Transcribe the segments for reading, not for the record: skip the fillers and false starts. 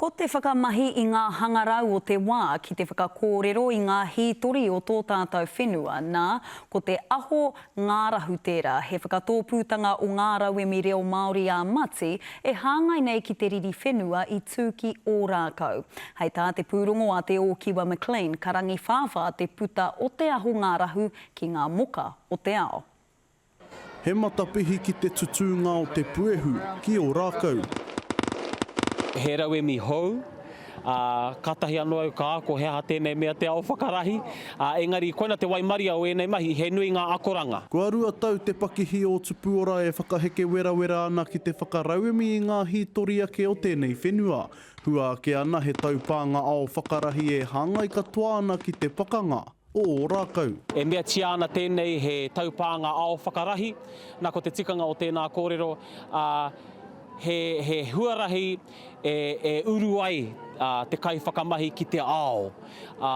Ko te whakamahi i ngā hangarau o te wā ki te whakakōrero i ngā hītori o tō tātou whenua, nā, ko te aho ngārahu tērā, he whakatōpūtanga o ngā rauemi reo Māori ā-mati e hāngai nei ki te riri whenua i tū ki Ōrākau. Hei tā te pūrongo a Te Ōkiwa McLean, ka rangiwhāwhā te puta o te aho ngārahu ki ngā moka o te ao. He matapihi ki te tutūnga o te puehu ki Ōrākau. He rauemi hou, ā, kātahi anō au ka ako he aha tēnei mea te ao whakarahi, ā, engari koina te waimaria o ēnei mahi, he nui ngā akoranga. Kua 2 tau te pakihi o Tupuora e whakaheke werawera ana ki te whakarauemi i ngā hītori ake o tēnei whenua. Hua ake ana he taupānga ao whakarahi e hāngai katoa ana ki te pakanga. o Ōrākau. E meatia ana tēnei he taupānga ao whakarahi, nā ko te tikanga o tēnā kōrero, ā, he, he huarahi e, e uru ai te kaiwhakamahi ki te ao, ā,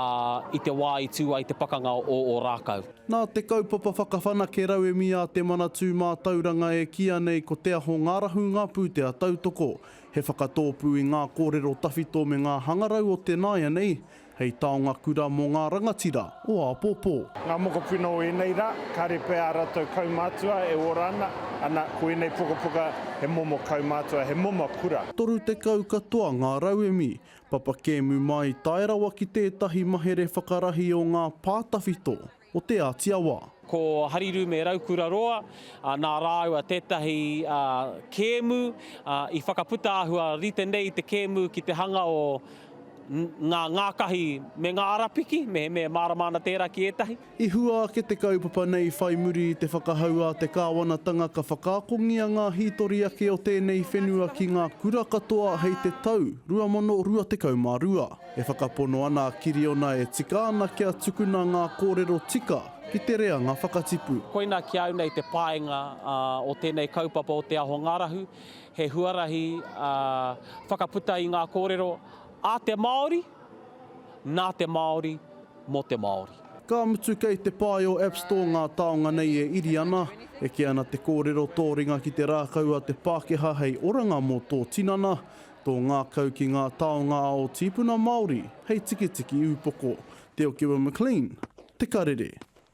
i te wā i tū ai te pakanga o Ōrākau. Nā te kaupapa whakawhanake rauemi a Te Manatū Mātauranga e kīia nei ko Te Aho Ngārahu ngā pūtea tautoko, he whakatōpū i ngā kōrero tawhito me ngā hangarau o te nāianei, Hei taonga kura mō ngā rangatira o āpōpō. Ngā mokopuna o ēnei rā, kāre pea ā rātou kaumātua e ora ana, ana, ko ēnei pukapuka he momo kaumātua, he momo kura. 30 katoa ngā rauemi, papakēmu mai tae rawa ki tētahi mahere whakarahi o ngā pā tawhito o Te Āti Awa. Ko Harirū me Raukura Roa, nā rāua tētahi kēmu i whakaputa āhua rite nei te kēmu ki te hanga o ngā ngākahi me ngā arapiki, mehemea e mārama ana tērā ki ētahi. I hua ake te kaupapa nei whai muri i te whakahau a te kāwanatanga ka whakaakongia ngā hītori ake o tēnei whenua ki ngā kura katoa hei te tau 2022. E whakapono ana a Kiriona e tika ana kia tukuna ngā kōrero tika ki te reanga whakatipu. Koina ki a au nei te painga o tēnei kaupapa o Te Aho Ngārahu, he huarahi whakaputa i ngā kōrero a te Māori, nā te Māori, mō te Māori. Ka mutu kei te pae o App Store ngā taonga nei e iri ana, e kī ana te kōrero tō ringa ki te rākau a te Pākehā hei oranga mō tō tinana, tō ngākau ki ngā taonga a ō tīpuna Māori hei tikitiki ūpoko. Te Okewa McLean, Te Karere.